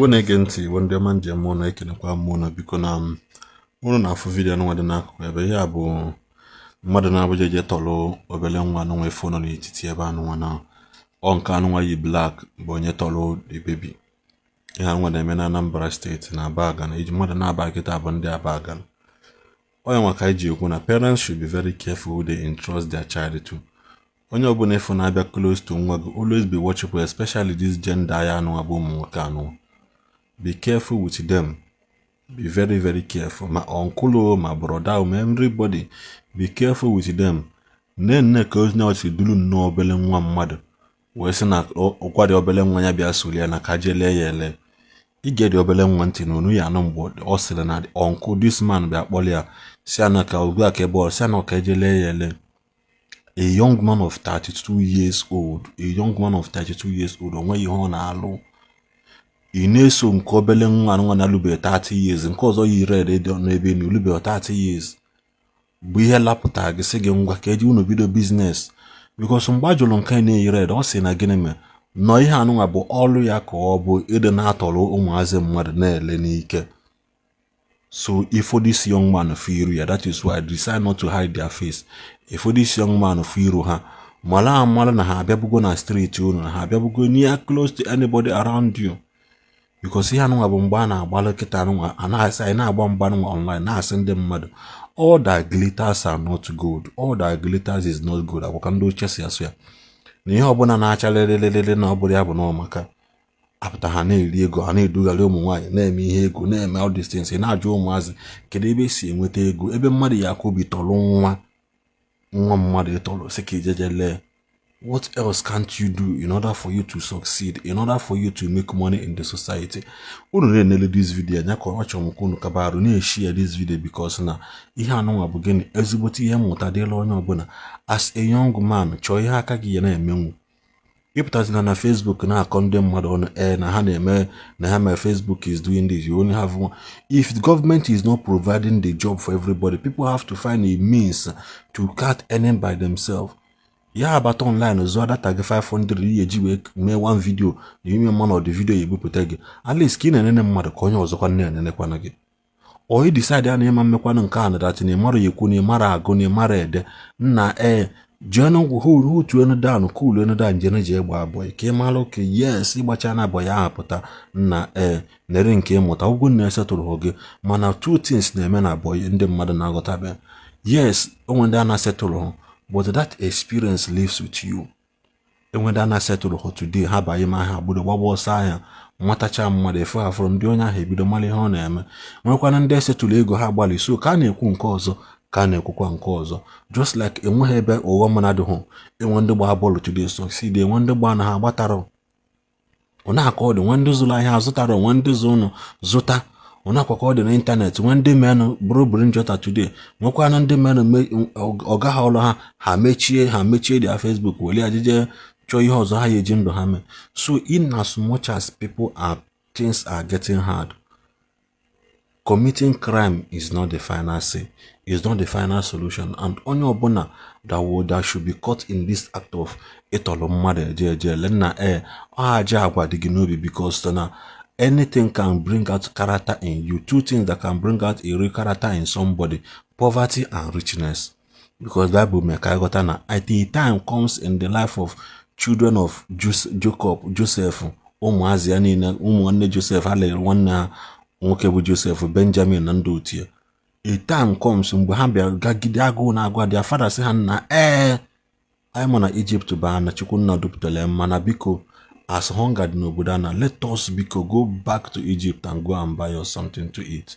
Igbo na-ege ntị, Igbo ndị ọma njem ụnụ, ekenekwa m ụnụ. Biko, na ụnụ na-afụ video nwa dị n'akụkụ ebe ihe a bụ mmadụ na-abụja eje tọrọ obele nwa anụnwa efu nọ n'etiti ebe anụnwa na ọ nke anụnwa yi black bụ onye tọrọ the baby. Ihe anụnwa na-eme na Anambra Steeti na Abagana, iji mmadụ na-aba kịta bụ ndị Abagana. Onye nwa ka anyị ji ekwu na parents should be very careful who they entrust their child to. Onye ọbụla ịfụ na-abịa close to nwa gị, always be watchful, especially this gender ya anụnwa bụ ụmụ nwoke anụnwa. Be careful with them, be very, very careful. Ma uncle o, ma brother, ma everybody, be careful with them. Nne nne ka onye ọchị duru nnọọ obele nwa mmadụ wee sị na ụkwa dị obele nwa ya bịa soro ya na ka jee lee ya ele. Ige dị obele nwa ntị na onu ya anụ mgbe ọ sịrị na uncle this man bịa kpọrọ ya, si ya na ka ugbu a ka ebe ọ si ya na ka eje lee ya ele. A young man of 32 years old, a young man of 32 years old, onweghị ihe ọ na-alụ. Ị na-eso nke obele nwa nwa na-alụbeghị 30 years, nke ọzọ yi red dị n'ebe na olubeghị 30 years, bụ ihe lapụtara gị sị gị ngwa ka eji unu bido business. Because mgbe a jụrụ nke na-eyi red, ọ sị na gịnị mere nọ ihe anụnwa bụ ọrụ ya, ka ọ bụ ịdị na-atọrọ ụmụazị mmadụ na-ele n'ike. So if this young man fụ iru ya, that is why I decide not to hide their face. If this young man fụ iru ha, mara amara na ha abịabugo na street unu, na ha abịabugo near close to anybody around you, because ihe anụnwa bụ mgbe a na-agbalụ kịta anụnwa a na-asị anyị na-agba mgba anụnwa online, na-asị ndị mmadụ, "All that glitters are not gold, all that glitters is not gold." Akwụkwọ ndị ochie si asụ ya na ihe ọbụla na-acha lelelele na ọ bụrụ ya bụ na ọmaka apụta. Ha na-eri ego, ha na-edugharị ụmụ nwaanyị, na-eme ihe ego, na-eme all these things. Na-ajụ ụmụazị kedu ebe esi enweta ego, ebe mmadụ ya aka obi tọrọ nwa nwa mmadụ ịtọrọ sị ka ijeje lee. What else can't you do in order for you to succeed, in order for you to make money in the society? Unu na-enele this video anya ka ọ chọrọ m ka unu kaba arụ na-eshi this video, because na ihe anụnwa bụ gịnị? Ezigbote ihe mmụta dịla onye ọbụla. As a young man, chọọ ihe aka gị ya na-emenwu. Ịpụtazina na Facebook na-akọ ndị mmadụ ọnụ, ee, na ha na-eme na ha mee. Facebook is doing this, you only have one. If the government is not providing the job for everybody, people have to find a means to start earning by themselves. Ya abata online, zụọ data gị 500 ihe eji wee mee one video na ime mmanụ ọdị video ya ebupụta gị. At least ka ị na-enene mmadụ ka onye ọzọkwa na-enenekwana gị. Or you decide ya na ịma mmekwanụ nke a na that na ịmara ya ekwu, na ịmara agụ, na ịmara ede nna, ee, jeenụ hutu enu down, cool enu down, jene jee gbaa boy ka ị mara oke. Yes, ịgbacha na boy ahụ pụta nna, ee, nere nke ịmụta ụgwọ na esetụrụ gị. Mana two things na-eme na boy ndị mmadụ na-aghọtabe. Yes, onwe ndị a na-asetụrụ ha, but that experience lives with you. Enwe ndị a na-asetụrụ ha today, ha banye ma ha gbudo gbagba ọsọ ahịa, nwatacha mmadụ efe ha fụrụ ndị onye ahụ ebido mara ihe ọ na-eme. Nwekwana ndị esetụrụ ego ha gbalị. So ka a na-ekwu nke ọzọ, ka a na-ekwukwa nke ọzọ, just like enweghị ebe ụghọm adịghị. Enwe ndị gbaa bọọlụ today succeed, enwe ndị gbaa na ha gbatara ọ na-aka ọ dị, nwe ndị zụrụ ahịa azụtara, nwe ndị zụ ụnụ zụta. Ọ na-akwa ka ọ dị n'ịntanetị, nwe ndị menụ bụrụ bụrụ njọta today, nwekwana ndị menụ ọga ha ọrụ ha, ha mechie their Facebook, were ajije chọọ ihe ọzọ ha ya eji ndụ ha mee. So in as much as people are things are getting hard, committing crime is not the final say, is not the final solution. And onye ọbụla that should be caught in this act of ịtọrọ mmadụ eje eje ele nna, ee, ọ aja agwa dị gị n'obi, because na anything can bring out character in you. Two things that can bring out a real character in somebody: poverty and richness. Because Bible mee ka anyị ghọta na at a time comes in the life of children of Jacob, Joseph, ụmụazị ya niile, ụmụ nwanne Joseph, ha lere nwanne ha nwoke bụ Joseph, Benjamin na ndị otu ya. A time comes mgbe ha bịara gagide agụụ na agụ their father sị ha nna, ee, anyị ma na Egypt bụ na Chukwu nna dupụtara ya, mana biko, as hunger dị n'obodo a na let us biko go back to Egypt and go and buy us something to eat,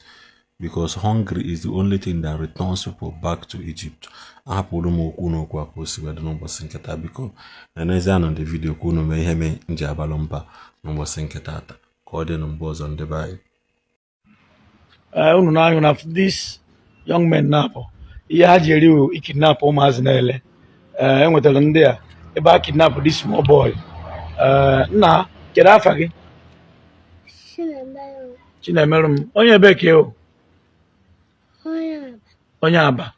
because hungry is the only thing that returns people back to Egypt. Ahapụrụ m okwu n'okwu a ka o si wee dị n'ụbọchị nke taa. Biko, na-enezianụ ndị video ka unu mee ihe mee nji abalụ mba n'ụbọchị nke taata. Ka ọ dị na mgbe ọzọ, ndị be anyị. Unu na-anyụ na this young men na-apụ ihe ha ji eri ikidnap ụmụazị na-ele. Ee, enwetara ndị a ebe a kidnap this small boy. Ee, nna, kedu afa gị? Chinemeru. Chinemeru m, onye ebe ka o? Onye Aba. Onye Aba.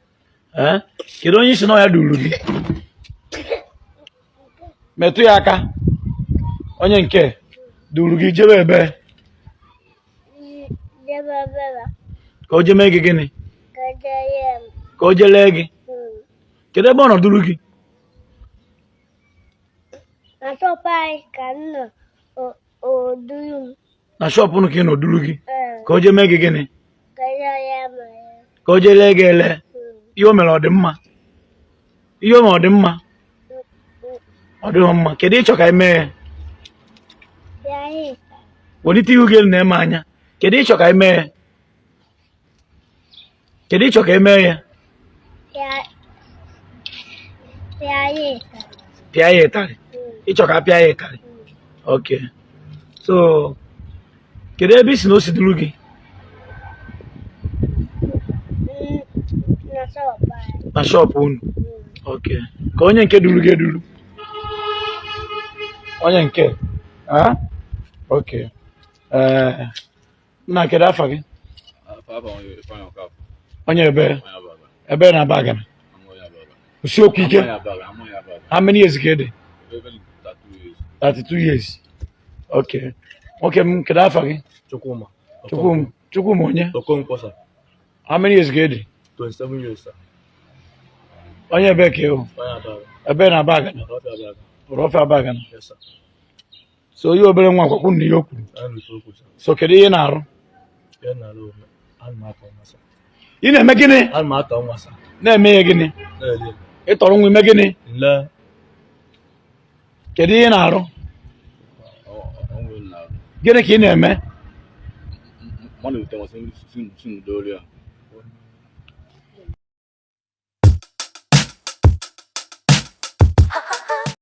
Ee, kedu onye isi na ya duru gị? Metụ ya aka. Onye nke duru gị jebe ebe? Ka o jee mee gị gịnị? Ka o jee lee gị. Kedu ebe ọ nọ duru gị? Na shop anyị ka m nọ, o duru m. Na shop unu ka ị nọ duru gị? Ka o jee mee gị gịnị? Ka o jee lee m ele. Ka o jee lee gị ele. Ihe o mere ọ dị mma? Ihe o mere ọ dị mma? Ọ dịghị mma. Kedu ị chọ ka anyị mee ya? Welite ihu gị elu na-eme anya. Kedu ị chọ ka anyị mee ya? Kedu ị chọ ka e mee ya? Pịa ya ịtarị. Ị chọ ka a pịa ya ịtarị? Okay. So kedu ebe i si na o si duru gị? Na shop unu. Okay. Ka onye nke duru gị eduru? Onye nke? Ah? Okay. Ee. Nna, kedu afa gị? Onye ebe? Ebe na Abagana? Kwusie okwu ike. How many years ka ị dị? 32 years. Okay. Nwoke m, kedu afa gị? Chukwuma. Chukwuma. Chukwuma onye? Okonkwo, sir. How many years ka ị dị? 27 years, sir. Onye ebe ka ị hụ? Onye Abagana. Ebe na Abagana? Orofia Abagana. Orofia Abagana. Yes, sir. So ihe obere nwa gwakwu na ihe o kwuru. So kedu ihe ị na-arụ? Ị na-eme gịnị? Na-eme ihe gịnị? Ị tọrọ nwa ime gịnị? Kedu ihe ị na-arụ? Gịnị ka ị na-eme?